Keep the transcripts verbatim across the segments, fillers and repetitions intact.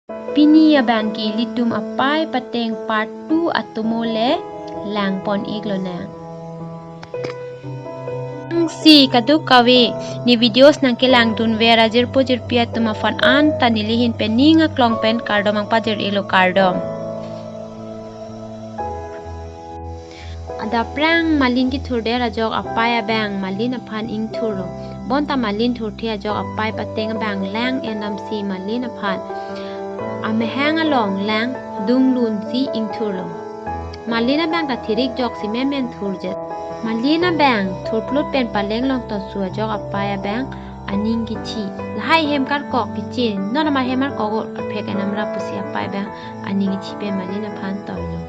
Pini abang ke ilitum apai pateng part two atomo le langpon-ik lonang. Angsi kadokave ne videos nangkelangdunver ajirpo jirpi atum aphan anta nelihin pen ning aklong pen kardom nangpajir-iklo, kardom. Adapprang Malin kethurdet ajok apai abang Malin aphan ingthurlo. Bonta Malin thurthe ajok apai pateng abang lang-en damsi Malin aphan amahang along langdunlunsi ingthurlo. Malin abang ta thirik joksi menmen thurjet. Malin abang thurplut pen paleng long tonsu ajok apai abang aning kithi. Lahai hem karkok kechin, non amar hem karkok o, aphek enam ra pusi apai abang aning kithi pen Malin aphan toilo.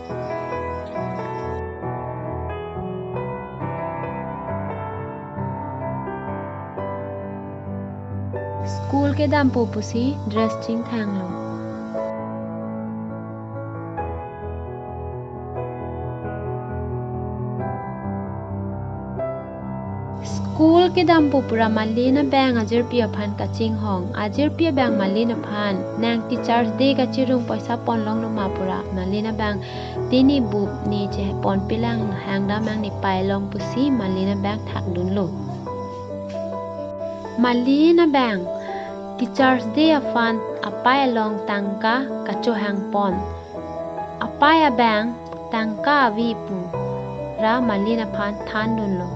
School kedampo pusi dress chingthanglo. School kedampo pura Malin abang ajirpi aphan kachinghong. Ajirpi abang Malin aphan nang Teachers' Day kachirung poisa ponlonglo ma pura Malin abang tini bup ne cheponpelang, hangdam nang ne pailong pusi Malin abang thakdunlo. Malin abang Teachers' Day aphan apai along tangka kachohangpon. Apai abang tangka ave pu ra Malin aphan thandunlo.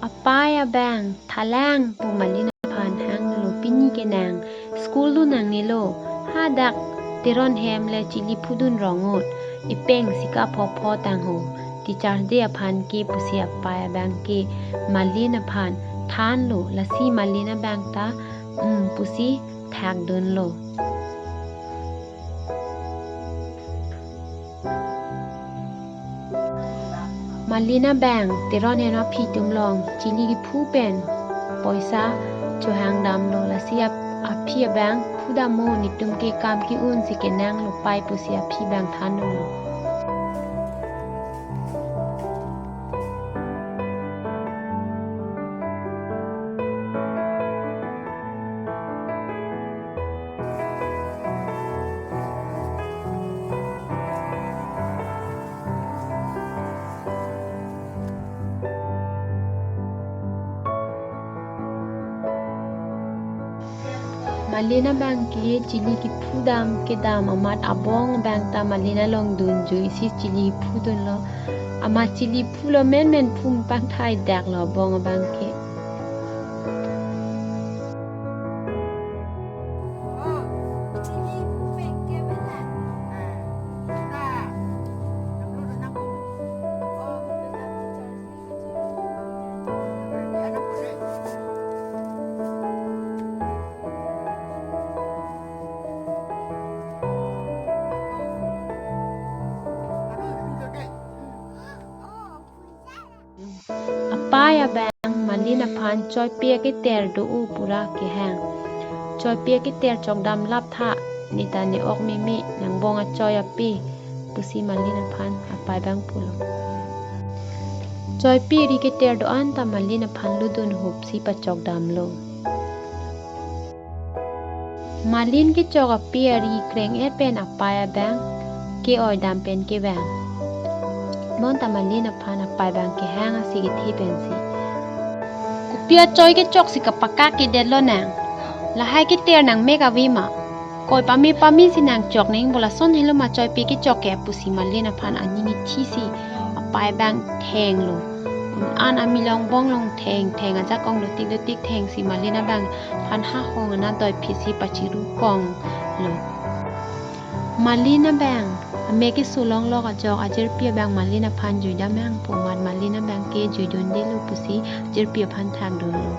Apai abang thalang pu Malin aphan hanglo, pini ke nang school dun nangnelo, hadak Teron hem le chili phudun rong-ut, ipeng sika phopho tang ho, Teachers' Day aphan ke pusi apai abang ke Malin aphan thanlo, lasi Malin abang ta um pusi thakdunlo. Malin abang Teron hem aphi atum along chili kephu pen poisa chohangdamlo, lasi ap-, aphi abang phudamnon, netum ke kam ke-un si kenanglo pai pusi aphi abang thandunlo. Malin abang ke chili kephu dam kedam amat abong abang ta Malin along dunjui si chili phudunlo. Amat chili phulo, menmen phu pangthaidaklo abong abang ke. Apai abang Malin aphan choipi aketer do-o pura kehang. Choipi aketer chokdam lap tha, ne ta ne-ok meme, nangbong achoi ape, pusi Malin aphan apai abang pulo. Choipi ri keter do-an ta Malin aphan ludun hup si pachokdamlo. Malin kechok ape ari kreng-et pen apai abang ke-oi dam pen kevang. Bonta Malin aphan apai abang kehang asi kethe pensi, "Kopi achoi kechok si kapakak kedetlo nang? Lahai keter nang mek ave ma? Koi pame pame si nang chok nangpo, lason helo ma choipi kechok ke?" pusi Malin aphan aning ithi si apai abang thenglo. Un-an amilong bonglong theng theng, ajakong dotik dotik thengsi Malin abang aphan hahong ana doiphit si pachirukonglo. Malin abang amek keso longlok ajok ajirpi abang Malin aphan juidam nangpo amat Malin abang ke juidundelo pusi ajirpi aphan thakdunlo.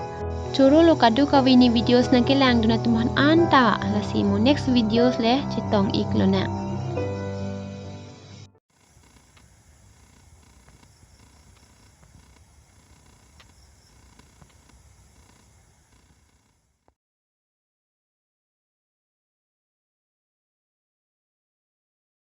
Chorolo kadokave ne videos nangkelangdun atum aphan anta, lasi mo next videos le chetong-ik lonang.